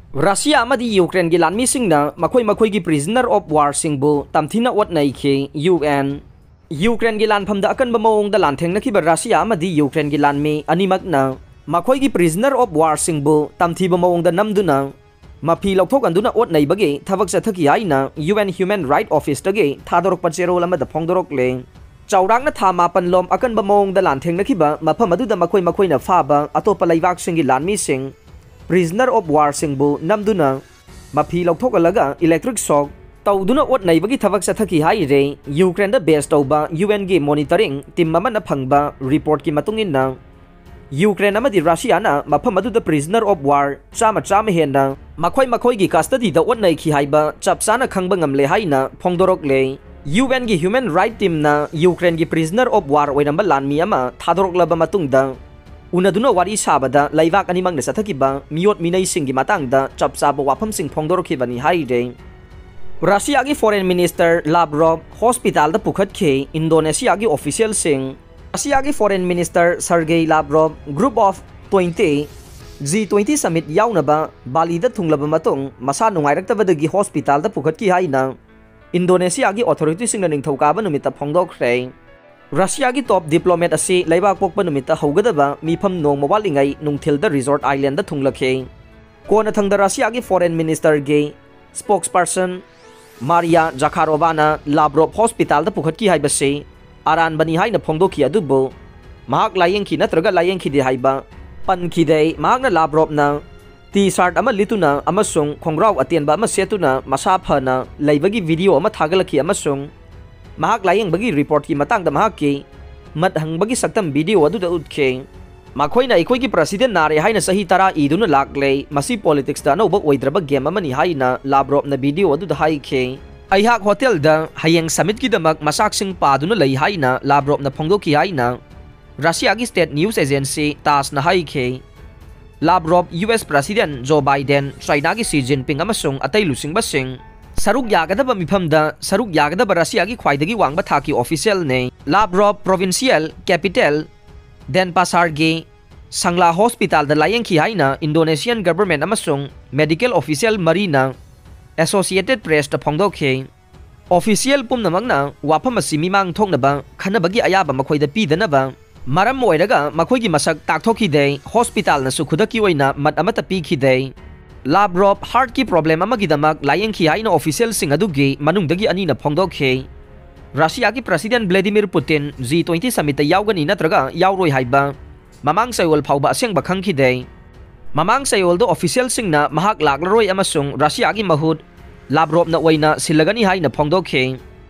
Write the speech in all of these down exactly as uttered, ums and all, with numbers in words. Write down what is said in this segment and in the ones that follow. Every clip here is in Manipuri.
ꯔꯁꯤꯌꯥ ꯑꯃꯗꯤ ꯌꯨꯀ꯭ꯔꯦꯟꯒꯤ ꯂꯥꯟꯃꯤꯁꯤꯡꯅ ꯃꯈꯣꯏ ꯃꯈꯣꯏꯒꯤ prisoner of warꯁꯤꯡꯕꯨ ꯇꯝꯊꯤꯅ ꯑꯣꯠ ꯅꯩꯈꯤ꯫ U N. ꯌꯨꯀ꯭ꯔꯦꯟꯒꯤ ꯂꯥꯟꯐꯝꯗ ꯑꯀꯟꯕ ꯃꯑꯣꯡꯗ ꯂꯥꯟꯊꯦꯡꯅꯈꯤꯕ ꯔꯁꯤꯌꯥ ꯑꯃꯗꯤ ꯌꯨꯀ꯭ꯔꯦꯟꯒꯤ ꯂꯥꯟꯃꯤ ꯑꯅꯤꯃꯛꯅ ꯃꯈꯣꯏꯒꯤ prisoner of warꯁꯤꯡꯕꯨ ꯇꯝꯊꯤꯕ ꯃꯑꯣꯡꯗ ꯅꯝꯗꯨꯅ ꯃꯐꯤ ꯂꯧꯊꯣꯛꯍꯟꯗꯨꯅ ꯑꯣꯠ ꯅꯩꯕꯒꯤ ꯊꯕꯛ ꯆꯠꯊꯈꯤ ꯍꯥꯏꯅ ꯌꯨ ꯑꯦꯟ Human Right Officeꯇꯒꯤ ꯊꯥꯗꯣꯔꯛꯄ ꯆꯦꯔꯣꯜ ꯑꯃꯗ ꯐꯣꯡꯗꯣꯔꯛꯂꯦ꯫ ꯆꯥꯎꯔꯥꯛꯅ ꯊꯥ ꯃꯥꯄꯟ ꯂꯣꯝ ꯑꯀꯟꯕ ꯃꯑꯣꯡꯗ ꯂꯥꯟꯊꯦꯡꯅꯈꯤꯕ ꯃꯐꯝ ꯑꯗꯨꯗ ꯃꯈꯣꯏ ꯃꯈꯣꯏꯅ ꯐꯥꯕ ꯑꯇꯣꯞꯄ ꯂꯩꯕꯥꯛꯁꯤꯡꯒꯤ ꯂꯥꯟꯃꯤꯁꯤꯡ, prisoner of warꯁꯤꯡꯕꯨ ꯅꯝꯗꯨꯅ ꯃꯐꯤ ꯂꯧꯊꯣꯛꯍꯜꯂꯒ electric shock ꯇꯧꯗꯨꯅ ꯑꯣꯠ ꯅꯩꯕꯒꯤ ꯊꯕꯛ ꯆꯠꯊꯈꯤ ꯍꯥꯏꯔꯦ꯫ ꯌꯨꯀ꯭ꯔꯦꯟꯗ base ꯇꯧꯕ ꯌꯨ ꯑꯦꯟꯒꯤ monitoring team ꯑꯃꯅ ꯐꯪꯕ reportꯀꯤ ꯃꯇꯨꯡ ꯏꯟꯅ, ꯌꯨꯀ꯭ꯔꯦꯟ ꯑꯃꯗꯤ ꯔꯁꯤꯌꯥꯅ ꯃꯐꯝ ꯑꯗꯨꯗ prisoner of war ꯆꯥꯝꯃ ꯆꯥꯝꯃ ꯍꯦꯟꯅ ꯃꯈꯣꯏ ꯃꯈꯣꯏꯒꯤ custodyꯗ ꯑꯣꯠ ꯅꯩꯈꯤ ꯍꯥꯏꯕ ꯆꯞ ꯆꯥꯅ ꯈꯪꯕ ꯉꯝꯂꯦ ꯍꯥꯏꯅ ꯐꯣꯡꯗꯣꯔꯛꯂꯦ꯫ ꯌꯨ ꯑꯦꯟꯒꯤ human right teamꯅ ꯌꯨꯀ꯭ꯔꯦꯟꯒꯤ prisoner of war ꯑꯣꯏꯔꯝꯕ ꯂꯥꯟꯃꯤ ꯑꯃ ꯊꯥꯗꯣꯔꯛꯂꯕ ꯃꯇꯨꯡꯗ ꯎꯅꯗꯨꯅ ꯋꯥꯔꯤ ꯁꯥꯕꯗ ꯂꯩꯕꯥꯛ ꯑꯅꯤꯃꯛꯅ ꯆꯠꯊꯈꯤꯕ ꯃꯤꯑꯣꯠ ꯃꯤꯅꯩꯁꯤꯡꯒꯤ ꯃꯇꯥꯡꯗ ꯆꯞ ꯆꯥꯕ ꯋꯥꯐꯝꯁꯤꯡ ꯐꯣꯡꯗꯣꯔꯛꯈꯤꯕꯅꯤ ꯍꯥꯏꯔꯦ꯫ ꯔꯁꯤꯌꯥꯒꯤ foreign minister ꯂꯥꯕ꯭ꯔꯣꯞ hospitalꯗ ꯄꯨꯈꯠꯈꯤ꯫ ꯏꯟꯗꯣꯅꯦꯁꯤꯌꯥꯒꯤ officialꯁꯤꯡ꯫ ꯔꯁꯤꯌꯥꯒꯤ foreign minister Sergey Lavrov group of twenty G twenty summit ꯌꯥꯎꯅꯕ ꯕꯥꯂꯤꯗ ꯊꯨꯡꯂꯕ ꯃꯇꯨꯡ ꯃꯁꯥ ꯅꯨꯡꯉꯥꯏꯔꯛꯇꯕꯗꯒꯤ hospitalꯗ ꯄꯨꯈꯠꯈꯤ ꯍꯥꯏꯅ ꯏꯟꯗꯣꯅꯦꯁꯤꯌꯥꯒꯤ authorityꯁꯤꯡꯅ ꯅꯤꯡꯊꯧꯀꯥꯕ ꯅꯨꯃꯤꯠꯇ ꯐꯣꯡꯗꯣꯛꯈ꯭ꯔꯦ꯫ ꯔꯁꯤꯌꯥꯒꯤ top diplomat ꯑꯁꯤ ꯂꯩꯕꯥꯛ ꯄꯣꯛꯄ ꯅꯨꯃꯤꯠꯇ ꯍꯧꯒꯗꯕ ꯃꯤꯐꯝ ꯅꯣꯡꯃ ꯋꯥꯠꯂꯤꯉꯩ ꯅꯨꯡꯊꯤꯜꯗ resort islandꯗ ꯊꯨꯡꯂꯈꯤ꯫ ꯀꯣꯟꯅꯊꯪꯗ ꯔꯁꯤꯌꯥꯒꯤ foreign ministerꯒꯤ spokesperson ꯃꯥꯔꯤꯌꯥ ꯖꯈꯥꯔꯣꯚꯥꯅ ꯂꯥꯕ꯭ꯔꯣꯞ hospitalꯗ ꯄꯨꯈꯠꯈꯤ ꯍꯥꯏꯕꯁꯤ ꯑꯔꯥꯟꯕꯅꯤ ꯍꯥꯏꯅ ꯐꯣꯡꯗꯣꯛꯈꯤ, ꯑꯗꯨꯕꯨ ꯃꯍꯥꯛ ꯂꯥꯌꯦꯡꯈꯤ ꯅꯠꯇ꯭ꯔꯒ ꯂꯥꯌꯦꯡꯈꯤꯗꯦ ꯍꯥꯏꯕ ꯄꯟꯈꯤꯗꯦ꯫ ꯃꯍꯥꯛꯅ ꯂꯥꯕ꯭ꯔꯣꯞꯅ T-shirt ꯑꯃ ꯂꯤꯠꯇꯨꯅ ꯑꯃꯁꯨꯡ ꯈꯣꯡꯒ꯭ꯔꯥꯎ ꯑꯇꯦꯟꯕ ꯑꯃ ꯁꯦꯠꯇꯨꯅ ꯃꯁꯥ ꯐꯅ ꯂꯩꯕꯒꯤ video ꯑꯃ ꯊꯥꯒꯠꯂꯛꯈꯤ ꯑꯃꯁꯨꯡ ꯃꯍꯥꯛ ꯂꯥꯌꯦꯡꯕꯒꯤ reportꯀꯤ ꯃꯇꯥꯡꯗ ꯃꯍꯥꯛꯀꯤ ꯃꯠ ꯍꯪꯕꯒꯤ ꯁꯛꯇꯝ video ꯑꯗꯨꯗ ꯎꯠꯈꯤ꯫ ꯃꯈꯣꯏꯅ ꯑꯩꯈꯣꯏꯒꯤ president ꯅꯥꯔꯦ ꯍꯥꯏꯅ ꯆꯍꯤ ꯇꯔꯥ ꯏꯗꯨꯅ ꯂꯥꯛꯂꯦ꯫ ꯃꯁꯤ politicsꯇ ꯑꯅꯧꯕ ꯑꯣꯏꯗ꯭ꯔꯕ game ꯑꯃꯅꯤ ꯍꯥꯏꯅ ꯂꯥꯕ꯭ꯔꯣꯞꯅ video ꯑꯗꯨꯗ ꯍꯥꯏꯈꯤ꯫ ꯑꯩꯍꯥꯛ hotelꯗ ꯍꯌꯦꯡ summitꯀꯤꯗꯃꯛ ꯃꯆꯥꯛꯁꯤꯡ ꯄꯥꯗꯨꯅ ꯂꯩ ꯍꯥꯏꯅ ꯂꯥꯕ꯭ꯔꯣꯞꯅ ꯐꯣꯡꯗꯣꯛꯈꯤ ꯍꯥꯏꯅ ꯔꯁꯤꯌꯥꯒꯤ state news agency TASSꯅ ꯍꯥꯏꯈꯤ꯫ ꯂꯥꯕ꯭ꯔꯣꯞ, U S President Joe Biden, Chinaꯒꯤ Xi Jinping ꯑꯃꯁꯨꯡ ꯑꯇꯩ ꯂꯨꯆꯤꯡꯕꯁꯤꯡ ꯁꯔꯨꯛ ꯌꯥꯒꯗꯕ ꯃꯤꯐꯝꯗ ꯁꯔꯨꯛ ꯌꯥꯒꯗꯕ ꯔꯁꯤꯌꯥꯒꯤ ꯈ꯭ꯋꯥꯏꯗꯒꯤ ꯋꯥꯡꯕ ꯊꯥꯛꯀꯤ officialꯅꯤ꯫ ꯂꯥꯕ꯭ꯔꯣꯞ provincial capital Denpasarꯒꯤ ꯁꯪꯂꯥ ꯍꯣꯁꯄꯤꯇꯥꯜꯗ ꯂꯥꯌꯦꯡꯈꯤ ꯍꯥꯏꯅ Indonesian government ꯑꯃꯁꯨꯡ medical official ꯃꯔꯤꯅ Associated Pressꯇ ꯐꯣꯡꯗꯣꯛꯈꯤ꯫ Official ꯄꯨꯝꯅꯃꯛꯅ ꯋꯥꯐꯝ ꯑꯁꯤ ꯃꯤꯃꯥꯡ ꯊꯣꯛꯅꯕ ꯈꯟꯅꯕꯒꯤ ꯑꯌꯥꯕ ꯃꯈꯣꯏꯗ ꯄꯤꯗꯅꯕ ꯃꯔꯝ ꯑꯣꯏꯔꯒ ꯃꯈꯣꯏꯒꯤ ꯃꯁꯛ ꯇꯥꯛꯊꯣꯛꯈꯤꯗꯦ꯫ ꯍꯣꯁꯄꯤꯇꯥꯜꯅꯁꯨ ꯈꯨꯗꯛꯀꯤ ꯑꯣꯏꯅ ꯃꯠ ꯑꯃꯠꯇ ꯄꯤꯈꯤꯗꯦ꯫ ꯂꯥꯕ꯭ꯔꯣꯞ ꯍꯥꯔꯠꯀꯤ problem ꯑꯃꯒꯤꯗꯃꯛ ꯂꯥꯌꯦꯡꯈꯤ ꯍꯥꯏꯅ officialꯁꯤꯡ ꯑꯗꯨꯒꯤ ꯃꯅꯨꯡꯗꯒꯤ ꯑꯅꯤꯅ ꯐꯣꯡꯗꯣꯛꯈꯤ꯫ ꯔꯁꯤꯌꯥꯒꯤ President Vladimir Putin G twenty summitꯇ ꯌꯥꯎꯒꯅꯤ ꯅꯠꯇ꯭ꯔꯒ ꯌꯥꯎꯔꯣꯏ ꯍꯥꯏꯕ ꯃꯃꯥꯡ ꯆꯌꯣꯜ ꯐꯥꯎꯕ ꯑꯁꯦꯡꯕ ꯈꯪꯈꯤꯗꯦ꯫ ꯃꯃꯥꯡ ꯆꯌꯣꯜꯗ officialꯁꯤꯡꯅ ꯃꯍꯥꯛ ꯂꯥꯛꯂꯔꯣꯏ ꯑꯃꯁꯨꯡ ꯔꯁꯤꯌꯥꯒꯤ ꯃꯍꯨꯠ ꯂꯥꯕ꯭ꯔꯣꯞꯅ ꯑꯣꯏꯅ ꯁꯤꯜꯂꯒꯅꯤ ꯍꯥꯏꯅ ꯐꯣꯡꯗꯣꯛꯈꯤ꯫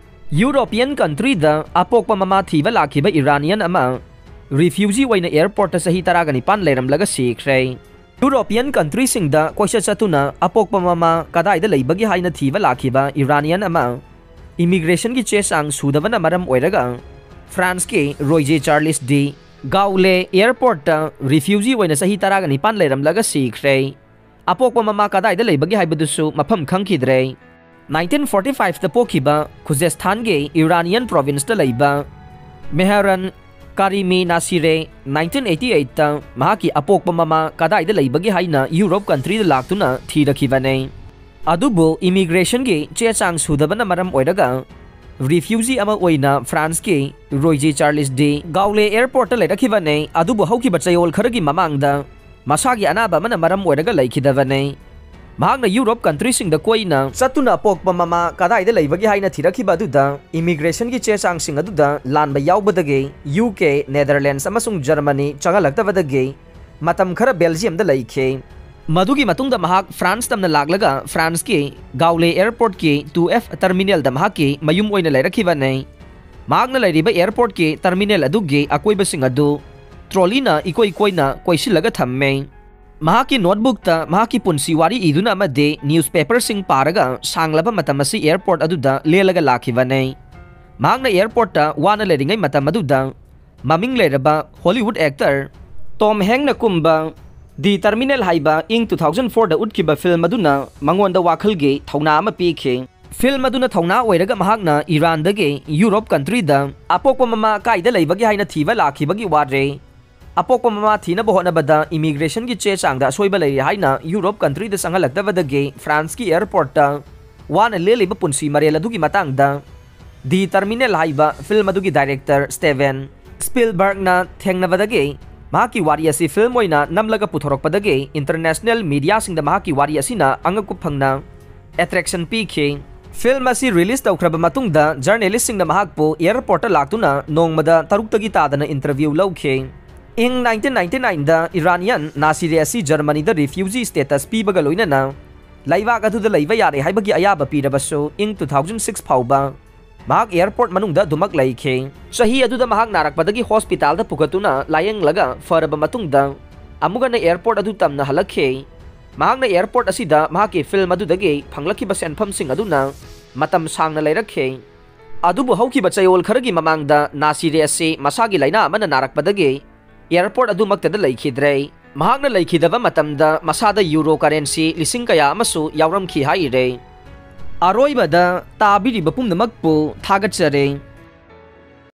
European countryꯗ ꯑꯄꯣꯛꯄ ꯃꯃꯥ ꯊꯤꯕ ꯂꯥꯛꯈꯤꯕ Iranian ꯑꯃ refugee ꯑꯣꯏꯅ airportꯇ ꯆꯍꯤ ꯇꯔꯥꯒ ꯅꯤꯄꯥꯟ ꯂꯩꯔꯝꯂꯒ ꯁꯤꯈ꯭ꯔꯦ꯫ European countryꯁꯤꯡꯗ ꯀꯣꯏꯆꯠ ꯆꯠꯇꯨꯅ ꯑꯄꯣꯛꯄ ꯃꯃꯥ ꯀꯗꯥꯏꯗ ꯂꯩꯕꯒꯦ ꯍꯥꯏꯅ ꯊꯤꯕ ꯂꯥꯛꯈꯤꯕ Iranian ꯑꯃ immigrationꯒꯤ ꯆꯦ ꯆꯥꯡ ꯁꯨꯗꯕꯅ ꯃꯔꯝ ꯑꯣꯏꯔꯒ Franceꯀꯤ Roissy-Charles de Gaulle airportꯇ refugee ꯑꯣꯏꯅ ꯆꯍꯤ ꯇꯔꯥꯒ ꯅꯤꯄꯥꯟ ꯂꯩꯔꯝꯂꯒ ꯁꯤꯈ꯭ꯔꯦ꯫ ꯑꯄꯣꯛꯄ ꯃꯃꯥ ꯀꯗꯥꯏꯗ ꯂꯩꯕꯒꯦ ꯍꯥꯏꯕꯗꯨꯁꯨ ꯃꯐꯝ ꯈꯪꯈꯤꯗ꯭ꯔꯦ꯫ Nineteen forty fiveꯇ ꯄꯣꯛꯈꯤꯕ Khuzestan-ꯒꯤ Iranian provinceꯇ ꯂꯩꯕ Mehran Karimi Nasireh nineteen eighty eightꯇ ꯃꯍꯥꯛꯀꯤ ꯑꯄꯣꯛꯄ ꯃꯃꯥ ꯀꯗꯥꯏꯗ ꯂꯩꯕꯒꯦ ꯍꯥꯏꯅ Europe countryꯗ ꯂꯥꯛꯇꯨꯅ ꯊꯤꯔꯛꯈꯤꯕꯅꯦ꯫ ꯑꯗꯨꯕꯨ immigrationꯒꯤ ꯆꯦ ꯆꯥꯡ ꯁꯨꯗꯕꯅ ꯃꯔꯝ ꯑꯣꯏꯔꯒ refugee ꯑꯃ ꯑꯣꯏꯅ Franceꯀꯤ Roissy-Charles de Gaulle airportꯇ ꯂꯩꯔꯛꯈꯤꯕꯅꯦ꯫ ꯑꯗꯨꯕꯨ ꯍꯧꯈꯤꯕ ꯆꯌꯣꯜ ꯈꯔꯒꯤ ꯃꯃꯥꯡꯗ ꯃꯁꯥꯒꯤ ꯑꯅꯥꯕ ꯑꯃꯅ ꯃꯔꯝ ꯑꯣꯏꯔꯒ ꯂꯩꯈꯤꯗꯕꯅꯦ꯫ ꯃꯍꯥꯛꯅ Europe countryꯁꯤꯡꯗ ꯀꯣꯏꯅ ꯆꯠꯇꯨꯅ ꯑꯄꯣꯛꯄ ꯃꯃꯥ ꯀꯗꯥꯏꯗ ꯂꯩꯕꯒꯦ ꯍꯥꯏꯅ ꯊꯤꯔꯛꯈꯤꯕ ꯑꯗꯨꯗ immigrationꯒꯤ ꯆꯦ ꯆꯥꯡꯁꯤꯡ ꯑꯗꯨꯗ ꯂꯥꯟꯕ ꯌꯥꯎꯕꯗꯒꯤ UK, Netherlands ꯑꯃꯁꯨꯡ Germany ꯆꯪꯍꯜꯂꯛꯇꯕꯗꯒꯤ ꯃꯇꯝ ꯈꯔ Belgiumꯗ ꯂꯩꯈꯤ꯫ ꯃꯗꯨꯒꯤ ꯃꯇꯨꯡꯗ ꯃꯍꯥꯛ France ꯇꯝꯅ ꯂꯥꯛꯂꯒ Franceꯀꯤ Gaulle airportꯀꯤ two F terminalꯗ ꯃꯍꯥꯛꯀꯤ ꯃꯌꯨꯝ ꯑꯣꯏꯅ ꯂꯩꯔꯛꯈꯤꯕꯅꯦ꯫ ꯃꯍꯥꯛꯅ ꯂꯩꯔꯤꯕ airportꯀꯤ terminal ꯑꯗꯨꯒꯤ ꯑꯀꯣꯏꯕꯁꯤꯡ ꯑꯗꯨ trolleyꯅ ꯏꯀꯣꯏ ꯀꯣꯏꯅ ꯀꯣꯏꯁꯤꯜꯂꯒ ꯊꯝꯃꯦ꯫ ꯃꯍꯥꯛꯀꯤ notebookꯇ ꯃꯍꯥꯛꯀꯤ ꯄꯨꯟꯁꯤ ꯋꯥꯔꯤ ꯏꯗꯨꯅ ꯑꯃꯗꯤ newspaperꯁꯤꯡ ꯄꯥꯔꯒ ꯁꯥꯡꯂꯕ ꯃꯇꯝ ꯑꯁꯤ airport ꯑꯗꯨꯗ ꯂꯦꯜꯂꯒ ꯂꯥꯛꯈꯤꯕꯅꯦ꯫ ꯃꯍꯥꯛꯅ airportꯇ ꯋꯥꯅ ꯂꯩꯔꯤꯉꯩ ꯃꯇꯝ ꯑꯗꯨꯗ ꯃꯃꯤꯡ ꯂꯩꯔꯕ Hollywood actor Tom Hanksꯅ ꯀꯨꯝꯕ The Terminal ꯍꯥꯏꯕ ꯏꯪ two thousand fourꯗ ꯎꯠꯈꯤꯕ film ꯑꯗꯨꯅ ꯃꯉꯣꯟꯗ ꯋꯥꯈꯜꯒꯤ ꯊꯧꯅꯥ ꯑꯃ ꯄꯤꯈꯤ꯫ Film ꯑꯗꯨꯅ ꯊꯧꯅꯥ ꯑꯣꯏꯔꯒ ꯃꯍꯥꯛꯅ Iranꯗꯒꯤ Europe countryꯗ ꯑꯄꯣꯛꯄ ꯃꯃꯥ ꯀꯥꯏꯗ ꯂꯩꯕꯒꯦ ꯍꯥꯏꯅ ꯊꯤꯕ ꯂꯥꯛꯈꯤꯕꯒꯤ ꯋꯥꯔꯦ꯫ ꯑꯄꯣꯛꯄ ꯃꯃꯥ ꯊꯤꯅꯕ ꯍꯣꯠꯅꯕꯗ ꯏꯃꯤꯒ꯭ꯔꯦꯁꯟꯒꯤ ꯆꯦ ꯆꯥꯡꯗ ꯑꯁꯣꯏꯕ ꯂꯩꯔꯦ ꯍꯥꯏꯅ ꯌꯨꯔꯣꯞ ꯀꯟꯇ꯭ꯔꯤꯗ ꯆꯪꯍꯜꯂꯛꯇꯕꯗꯒꯤ ꯐ꯭ꯔꯥꯟꯁꯀꯤ ꯑꯦꯌꯔꯄꯣꯔꯠꯇ ꯋꯥꯅ ꯂꯦꯜꯂꯤꯕ ꯄꯨꯟꯁꯤ ꯃꯔꯦꯜ ꯑꯗꯨꯒꯤ ꯃꯇꯥꯡꯗ ꯗꯤ ꯇꯔꯃꯤꯅꯦꯜ ꯍꯥꯏꯕ ꯐꯤꯜꯝ ꯑꯗꯨꯒꯤ ꯗꯥꯏꯔꯦꯛꯇꯔ ꯁ꯭ꯇꯦꯚꯦꯟ ꯁ꯭ꯄꯤꯜꯕꯔꯒꯅ ꯊꯦꯡꯅꯕꯗꯒꯤ ꯃꯍꯥꯛꯀꯤ ꯋꯥꯔꯤ ꯑꯁꯤ ꯐꯤꯜꯝ ꯑꯣꯏꯅ ꯅꯝꯂꯒ ꯄꯨꯊꯣꯔꯛꯄꯗꯒꯤ ꯏꯟꯇꯔꯅꯦꯁꯅꯦꯜ ꯃꯤꯗꯤꯌꯥꯁꯤꯡꯗ ꯃꯍꯥꯛꯀꯤ ꯋꯥꯔꯤ ꯑꯁꯤꯅ ꯑꯉꯛꯄ ꯐꯪꯅ ꯑꯦꯇ꯭ꯔꯦꯛꯁꯟ ꯄꯤꯈꯤ꯫ ꯐꯤꯜꯝ ꯑꯁꯤ ꯔꯤꯂꯤꯖ ꯇꯧꯈ꯭ꯔꯕ ꯃꯇꯨꯡꯗ ꯖꯔꯅꯦꯂꯤꯁꯁꯤꯡꯅ ꯃꯍꯥꯛꯄꯨ ꯑꯦꯌꯔꯄꯣꯔꯠꯇ ꯂꯥꯛꯇꯨꯅ ꯅꯣꯡꯃꯗ ꯇꯔꯨꯛꯇꯒꯤ ꯇꯥꯗꯅ ꯏꯟꯇꯔꯚ꯭ꯌꯨ ꯂꯧꯈꯤ꯫ ꯏꯪ ꯅꯥꯏꯟꯇꯤꯟ ꯅꯥꯏꯟꯇꯤ ꯅꯥꯏꯟꯗ ꯏꯔꯥꯅꯤꯌꯟ ꯅꯥꯁꯤꯔꯦ ꯑꯁꯤ ꯖꯔꯃꯅꯤꯗ ꯔꯤꯐ꯭ꯌꯨꯖꯤ ꯁ꯭ꯇꯦꯇꯁ ꯄꯤꯕꯒ ꯂꯣꯏꯅꯅ ꯂꯩꯕꯥꯛ ꯑꯗꯨꯗ ꯂꯩꯕ ꯌꯥꯔꯦ ꯍꯥꯏꯕꯒꯤ ꯑꯌꯥꯕ ꯄꯤꯔꯕꯁꯨ, ꯏꯪ ꯇꯨ ꯊꯥꯎꯖꯟ ꯁꯤꯛꯁ ꯐꯥꯎꯕ ꯃꯍꯥꯛ ꯑꯦꯌꯔꯄꯣꯔꯠ ꯃꯅꯨꯡꯗ ꯑꯗꯨꯃꯛ ꯂꯩꯈꯤ꯫ ꯆꯍꯤ ꯑꯗꯨꯗ ꯃꯍꯥꯛ ꯅꯥꯔꯛꯄꯗꯒꯤ ꯍꯣꯁꯄꯤꯇꯥꯜꯗ ꯄꯨꯈꯠꯇꯨꯅ ꯂꯥꯌꯦꯡꯂꯒ ꯐꯔꯕ ꯃꯇꯨꯡꯗ ꯑꯃꯨꯛ ꯍꯟꯅ ꯑꯦꯌꯔꯄꯣꯔꯠ ꯑꯗꯨ ꯇꯝꯅ ꯍꯜꯂꯛꯈꯤ꯫ ꯃꯍꯥꯛꯅ ꯑꯦꯌꯔꯄꯣꯔꯠ ꯑꯁꯤꯗ ꯃꯍꯥꯛꯀꯤ ꯐꯤꯜꯝ ꯑꯗꯨꯗꯒꯤ ꯐꯪꯂꯛꯈꯤꯕ ꯁꯦꯟꯐꯝꯁꯤꯡ ꯑꯗꯨꯅ ꯃꯇꯝ ꯁꯥꯡꯅ ꯂꯩꯔꯛꯈꯤ꯫ ꯑꯗꯨꯕꯨ ꯍꯧꯈꯤꯕ ꯆꯌꯣꯜ ꯈꯔꯒꯤ ꯃꯃꯥꯡꯗ ꯅꯥꯁꯤꯔꯦ ꯑꯁꯤ ꯃꯁꯥꯒꯤ ꯂꯥꯏꯅꯥ ꯑꯃꯅ ꯅꯥꯔꯛꯄꯗꯒꯤ ꯑꯦꯌꯔꯄꯣꯔꯠ ꯑꯗꯨꯃꯛꯇꯗ ꯂꯩꯈꯤꯗ꯭ꯔꯦ꯫ ꯃꯍꯥꯛꯅ ꯂꯩꯈꯤꯗꯕ ꯃꯇꯝꯗ ꯃꯁꯥꯗ ꯌꯨꯔꯣ ꯀꯔꯦꯟꯁꯤ ꯂꯤꯁꯤꯡ ꯀꯌꯥ ꯑꯃꯁꯨ ꯌꯥꯎꯔꯝꯈꯤ ꯍꯥꯏꯔꯦ꯫ ꯑꯔꯣꯏꯕꯗ ꯇꯥꯕꯤꯔꯤꯕ ꯄꯨꯝꯅꯃꯛꯄꯨ ꯊꯥꯒꯠꯆꯔꯤ꯫